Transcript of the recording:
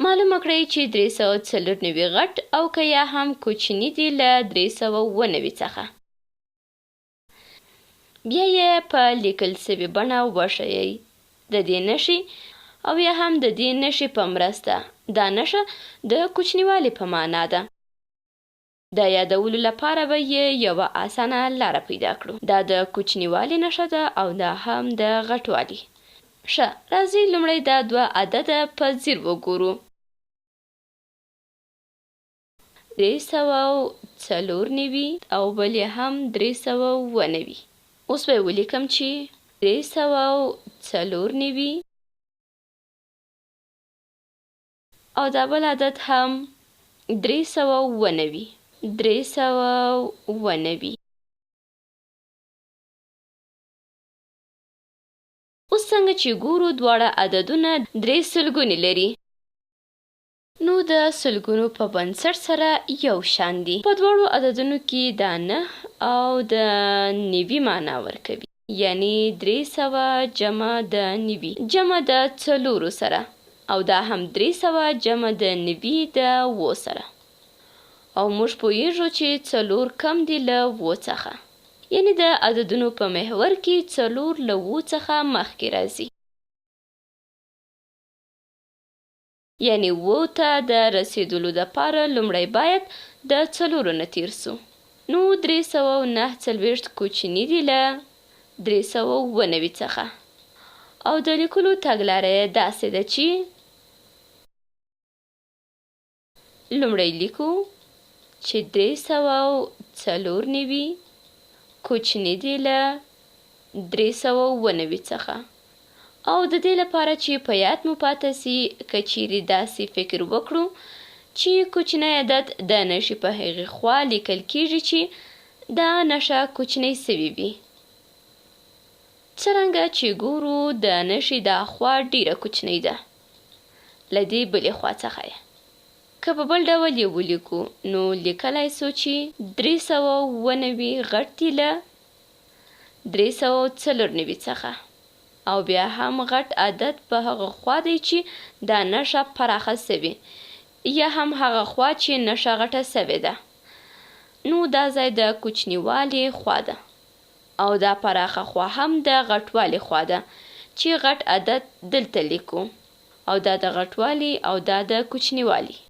معلومه کړئ چې 394 غټ او که یا هم کوچني دي له 397 څخه. بیا یې په لیکل شوې بڼه وښیئ. د دې نښې او یا هم د دې نښې په مرسته. دا نښه د کوچنیوالي په معنا ده. د یادولو لپاره به یې یوه اسانه لاره پیدا کړو. دا د کوچنیوالي نښه ده او دا هم د غټوالي. ښه، راځئ لومړی دا دوه عدده په ځیر وګورو. 394 او بل یې هم 397. اوس به یې ولیکم چې 394 او دا بل عدد هم 397. 397. اوس څنګه چې ګورو دواړه عددونه درې سلګونې لري، نو د سلګونو په بنسټ سره یو شان دي. په دواړو عددونو کې دا نه او د 90 معنا ورکوي، یعنی 300 جمع د 90 جمع د څلورو سره، او دا هم 300 جمع د 90 د اوو سره. او موږ پوهیږو چې څلور کم دي له اوو څخه، یعنی د عددونو په محور کې څلور له اوو څخه مخکې راځي، یعنی اوو ته د رسېدلو دپاره لومړی باید د څلورو نه تېر سو. نو 349 کوچني دي له 397 څخه، او د لیکلو تګلاره یې داسې ده چې لومړی لیکو چې 394 کوچني دي له 397 څخه، او د دې لپاره چې په یاد مو پاته سي، که چیرې داسې فکر وکړو چې کوچنی عدد د نښې په هغې خوا لیکل کیږي چې دا نښه کوچنۍ سوې وي. څرنګه چې ګورو د نښې دا خوا ډیره کوچنۍ ده له دې بلې خوا څخه یې. که په بل ډول یې ولیکو نو لیکلای سو چې 397 غټ دي له 394 څخه، او بیا هم غټ عدد په هغه خوا دی چې دا نښه پراخه سوې، یا هم هغه خوا چې نښه غټه سوې ده. نو دا ځای د کوچنیوالي خوا ده، او دا پراخه خوا هم د غټوالي خوا ده چې غټ عدد دلته لیکو، او دا د غټوالي او دا د کوچنیوالي.